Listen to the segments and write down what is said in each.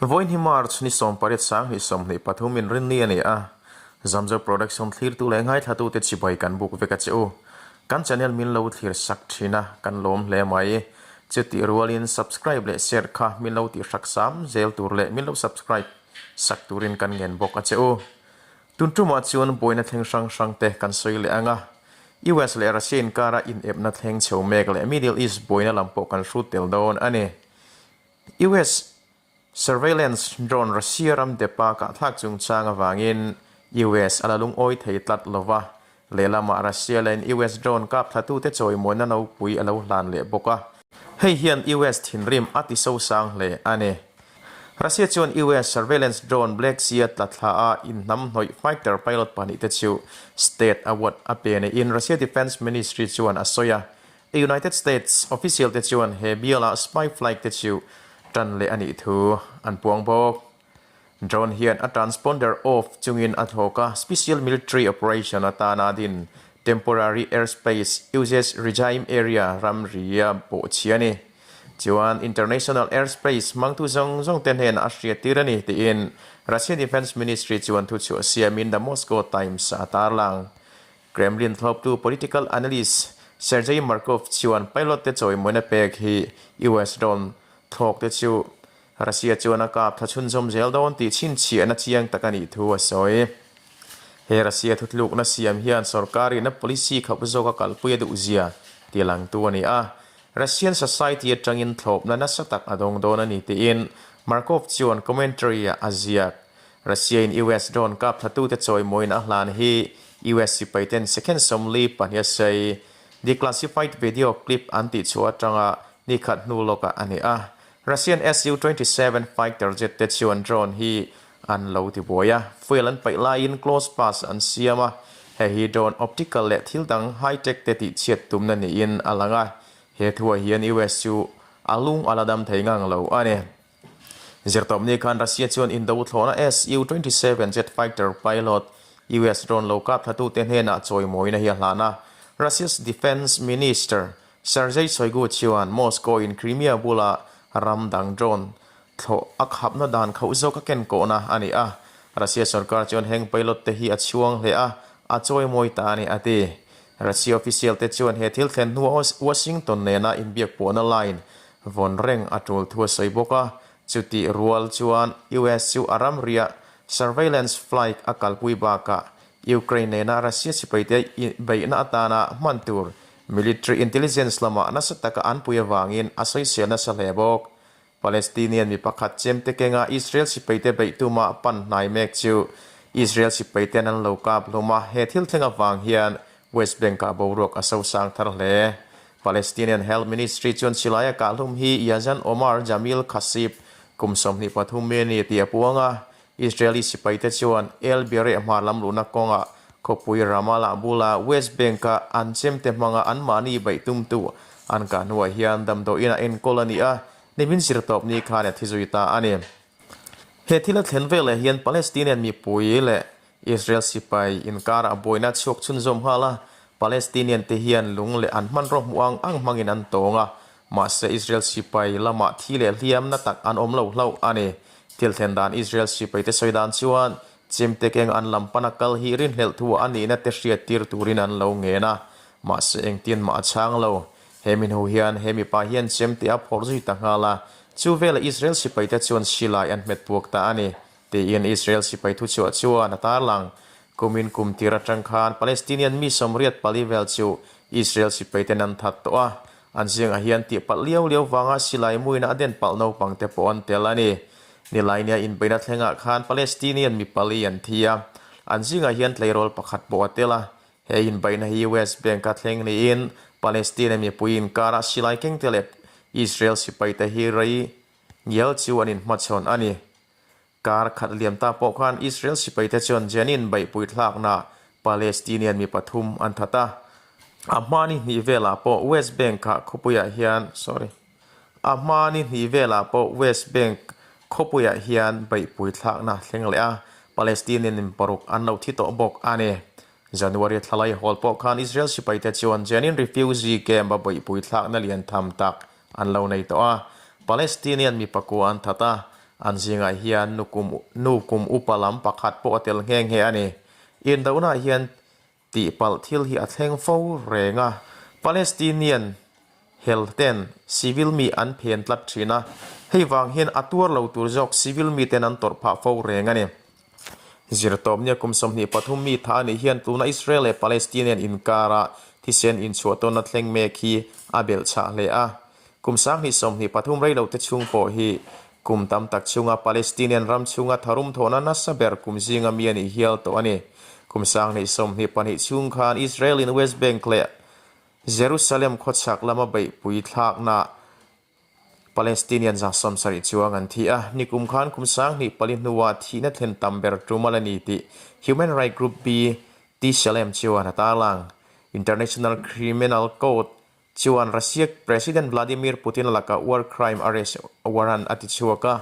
Vawiin hi March ni 18 2023 inrinni a ni a, Zamzo Production thlirtu leh ngaithlatute chibai kan buk vek a che u. Kan channel min lo thlir sak thin a, kan lawm hle mai. Chutih rualin subscribe leh share kha min lo tih hrak sam zel tur leh min lo subscribe sak turin kan ngen bawk a che u. Tun tumah chuan buaina thleng hrang hrang te kan sawi leh ang a, US leh Russia inkara inepna thleng chho mek leh Middle East buaina lam pawh kan hrut tel dawn a ni. US surveillance drone Russia ram depa kahthlak chungchang avangin US a la lungawi thei tlat lo va, lehlamah Russia lain US drone kap thlatute chawimawnna nopui a lo hlan leh bawk a. Hei hian US thinrim a ti sosang hle a ni. Russia chuan US surveillance drone Black Sea a tla thla a inhnamhnawih fighter pilot pahnihte chu state award a pe niin Russia Defence Ministry chuan a sawi a. United States official te chuan he biala spy flight te chu tan leh a nih thu an puang bawk. Drone hian a transponder off chungin a thlawk a, special military operation atana din temporary airspace usage regime area ramri a bawhchhi a ni. Chuan international airspace hmangtu zawng zawng te hnenah a hriattir a ni tiin Russia Defence Ministry chuan thuchhuah siamin The Moscow Times a tarlang. Kremlin thlawptu political analyst Sergei Markov chuan pilot te chawimawina pek hi US drone thlawk te chu Russia chuan a kap tha chhunzawm zel dawn tih chhinchhiahna chiang tak a nih thu a sawi. He Russia thutlukna siam hian sorkarin a policy khauh zawk a kalpui a duhzia ti langtu a ni a, Russian society atangin thlawpna nasa tak a dawng dawn a ni tiin Markov chuan commentary-ah a ziak. Russia-in US drone kap thlatute chawimawiin a hlan hi US sipaiten second 42 a sawi. Declassified video clip an tihchhuah atanga nikhat hnu lawkah a ni a. Russian Su-27 fighter jet te chuan drone hi an lo ti buai a, fuel an paih laiin close pass an siam a, hei hi drone optical leh thil dang high-tech te tihchhiat tumna niin a lang a, he thuah hian US chu a lung a la dam thei ngang lo a ni. Zirtawpni khan Russia chuan indo thlawhna Su-27 jet fighter pilot US drone lo kap thlatute hnenah chawimawina hi a hlan a, Russia's Defence Minister Sergei Shoigu chuan Moscow in Crimea bula ram dang drone thlawh a khapna dan khauh zawk a ken kawhna a ni a. Russia sorkar chuan heng pilot te hi a chhuang hle a, a chawimawi ta a ni a ti. Russia official te chuan he thil thlen hnuah Washington nena inbiak pawhna line vawn reng a tul thu a sawi bawk a. Chutih rual chuan US chu a ramriah surveillance flight a kalpui bakah Ukraine nena Russia sipaite beihna atana hman tur Military intelligence lamah nasa taka an pui avangin a sawisel nasa hle bawk. Palestinian mi pakhat chemte kenga Israel sipaite beih tuma pan hnai mek chu Israel sipaiten an lo kap hlum a, he thil thleng avang hian West Bank-ah boruak a sosang thar hle. Palestinian Health Ministry chuan silaia kah hlum hi Yazan Omar Jamil Khasib kum 23 mi a ni tih a puang a, Israeli sipaite chuan El Bireh hmar lam luhna kawngah khawpui Ramallah bula West Bank-a an chemte hmanga anmahni baih tumtu an kah hnuah hian damdawiin a enkawl a ni a, nimin zirtawp ni khan a thi zui ta a ni. He thil a thlen veleh hian Palestinian mipui leh Israel sipai inkarah buaina a chhuak chhunzawm nghal a, Palestinian te hian lung leh an hmanraw hmuh ang ang hmangin an tawng a, mahse Israel sipai lamah thi leh hliamna tak an awm lo hlauh a ni. Thil thlen dan Israel sipai te sawi dan chuan chemte keng an lam pana kal hi rinhlelh thu a nihna te hriat tir turin an lo ngen a, mahse engtin mah a chhang lo. He mi hnu hian he mipa hian chemte a phawrh zui ta nghal a, chu velah Israel sipai te chuan silai an hmet puak ta a ni. Tiin Israel sipai thuchhuah chuan a tarlang. Kumin kum tir atang khan Palestinian mi 84 vel chu Israel sipaiten an that tawh a, an zingah hian tihpalh liau liau vanga silai muina a den palh naupangte pawh an tel a ni. Nilainia inbeihna thlengah khan Palestinian mi pali an thi a, an zingah hian tleirawl pakhat pawh a tel a. He inbeihna hi West Bank-a thleng niin Palestine mipui inkarah silai kengte leh Israel sipaite hi rei ngial chu an inhmachhawn a ni. Kar khat liam ta pawh khan Israel sipaite chuan Jenin beihpui thlakna Palestinian mi pathum an that a. A hmani hnih velah pawh West Bank-ah khawpuiah hian sorry A hmani hnih velah pawh West Bank khawpuiah hian beihpui thlakna thleng leh a, Palestinian in paruk an lo thi tawh bawk a ni. January thlalai hawl pawh khan Israel sipaite chuan Jenin refugee camp-a beihpui thlakna lian tham tak an lo nei tawh a, Palestinian mi pakua an that a. An zingah hian nu kum nu kum upa lam pakhat pawh a tel nghe nghe a ni. Indohnaah hian tihpalh thil hi a thleng fo reng a. Palestinian hel ten civil mi an phen tlat thin a, hei vang hian a tuar lo tur zawk civil mi ten an tawrh phah fo reng a ni. Zirtawpnia kum 23 mi tha a nih hian tuna Israel leh Palestinian inkara thisen inchhuah tawnna thleng mek hi a belh chhah hle a. Kum 2023 rei lote chhung pawh hi kum tam tak chhunga Palestinian ram chhunga tharum thawhna nasa ber kum zinga mi a nih hial tawh a ni. Kum 2022 chhung khan Israel in West Bank leh Jerusalem khawchhak lama beihpui thlakna Palestinian 70 chuang an thi a, nikum khan kum 2004 hnuah thihna thlen tam ber tum a la ni tih Human Rights Group B'Tselem chuan a tarlang. International Criminal Court chuan Russia President Vladimir Putin laka war crime arrest warrant a ti chhuak a,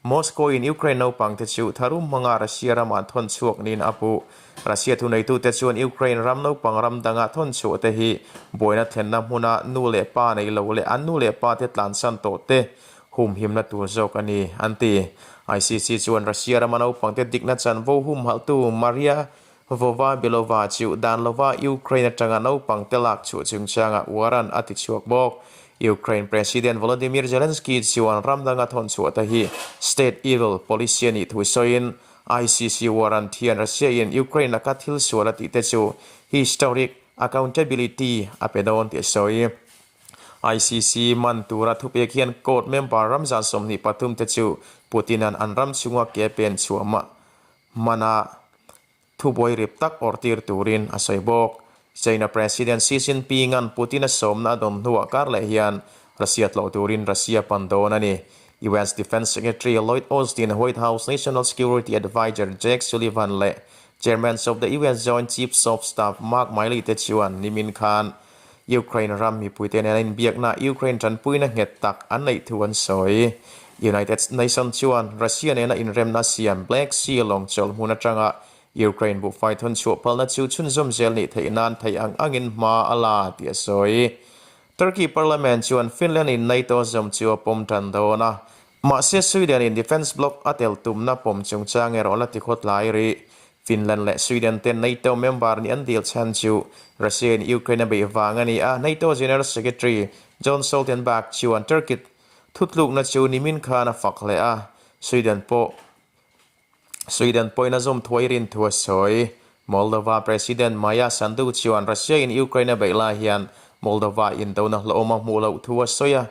Moscow in Ukraine naupang te chu tharum hmanga Russia ramah thawn chhuak niin a puh. Russia thuneitute chuan Ukraine ram naupang ram danga thawn chhuah te hi buaina thlenna hmuna nu leh pa nei lo leh an nu leh pa te tlansan tawh te humhimna tur zawk a ni, an ti. ICC chuan Russia rama naupang te dikna chanvo humhalhtu Maria Vova Belova chu dan lova Ukraine atanga naupang te lak chhuah chungchangah warrant a ti chhuak bawk. Ukraine President Volodymyr Zelensky chuan ram danga thawn chhuah te hi state evil policy a nih thu sawiin ICC warrant hian Russia in Ukraine laka thil sual a tih te chu historic accountability a pe dawn tih a sawi. ICC man tura thupek hian court member ram 23 te chu Putin-a'n an ram chhunga ke pen chhuah mana thubuai rip tak awrhtir turin a sawi bawk. China President Xi Jinping-a'n Putin-a sawmna a dawm hnuah kar leh hian Russia tlawh turin Russia pan dawn a ni. US Defence Secretary Lloyd Austin, White House National Security Adviser Jake Sullivan leh Chairman of the US Joint Chiefs of Staff Mark Milley te chuan nimin khan Ukraine ram mipuite nena inbiakna Ukraine tanpuina nghet tak an neih thu an sawi. United Nations chuan Russia nena inremna siam Black Sea lawng chawlh hmun atanga Ukraine buhfai thawn chhuah phalna chu chhunzawm zel nih theih nan theih ang angin hma a la tih a sawi. Turkey Parliament chuan Finland in NATO zawm chu a pawm tan dawn a, mahse Sweden in defence bloc a tel tumna pawm chungchang erawh la ti khawtlai rih. Finland leh Sweden ten NATO member nih an dil chhan chu Russia in Ukraine a beih vang a ni a, NATO General Secretary John Stoltenberg chuan Turkey thutlukna chu nimin khan a fak hle a, Sweden pawh Sweden pawhin a zawm thuai rin thu a sawi. Moldova President Maia Sandu chuan Russia in Ukraine a beih lai hian Moldova indona hlawhawm a hmuh loh thu a sawi a,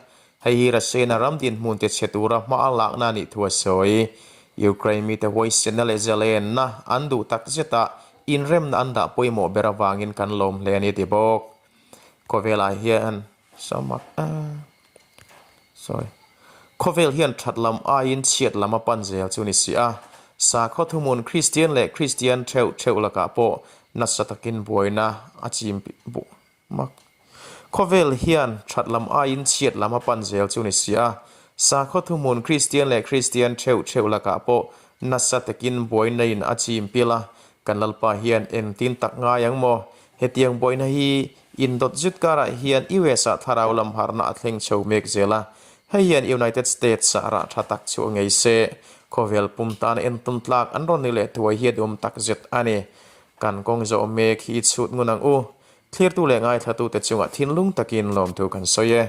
hei hi Russia in a ram dinhmun ti chhe tura hma a lakna a nih thu a sawi. Ukraine mite huaisenna leh zalenna an duh tak zeta inremna an dah pawimawh ber avangin kan lawm hle a ni ti bawk. Khawvelah hian Samak a sorry Khawvel hian that lam aiin chhiat lam a pan zel chu ni si a, sakhaw thuhmun Kristian leh Kristian theuh theuh lakah pawh nasa takin buaina a chim buh mak. Khawvel hian that lam aiin chhiat lam a pan zel chu ni si a, sakhaw thuhmun Kristian leh Kristian theuh theuh lakah pawh nasa takin buaina in a chim pil a, kan Lalpa hian engtin tak ngai ang maw? Hetiang buaina hi Indawt zut karah hian US ah thlarau lam harhna a thleng chho mek zel a, hei hian United States ah rah tha tak chu a ngei se. Khawvel pum tan entum tlak an rawn ni leh thuai hi a duhawm tak zet a ni. Kan kawng zawh mek hi i chhut ngun ang u. Thlirtu leh ngaithlatute chungah thinlung takin lawmthu kan sawi e.